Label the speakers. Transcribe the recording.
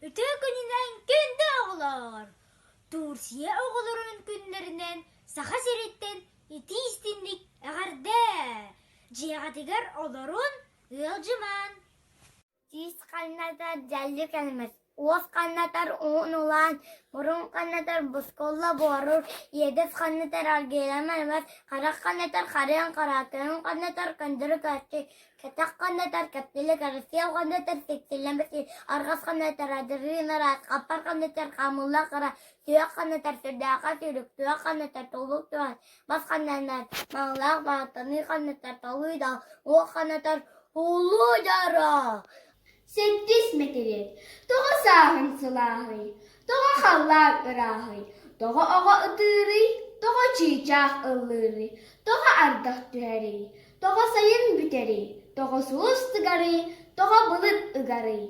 Speaker 1: Үтүө күнүнэн күндү оҕолоор! Турция оҕолорун күннэринэн Саха сириттэн итии истиҥник эҕэрдэ! Дьиэҕитигэр олорун, ыалдьымаҥ!
Speaker 2: Тиис ханнатар дьаллык элэмэс, уос ханнатар уһун улаан, мурун ханнатар бускулла буорур, иэдэс ханнатар аргыылама элэмэс, харах ханнатар харыан хараатыан ханнатар көндөрү көччүй, кэтэх ханнатар кэптили кэрэсиэл ханнатар сиксиллэмэс арҕас ханнатар адырыын араас, хаппар ханнатар хаамылла хара, сүөх ханнатар сүрдээхэ сүүрүк, туох ханнатар тулук туһан, бас ханнанар маҥылаах бааттаныы ханнатар толуй дал, уох ханнатар Улуу дьоро!
Speaker 3: Сэттис мэтириэт Тоҕо сааһын сылааһый, тоҕо халлаан ырааһый, тоҕо оҕо ытыырый, тоҕо чыычаах ыллыырый, тоҕо ардах түһэрий, тоҕо сайын бүтэрий, тоҕо сулус тыгарый, тоҕо былыт ыгарый?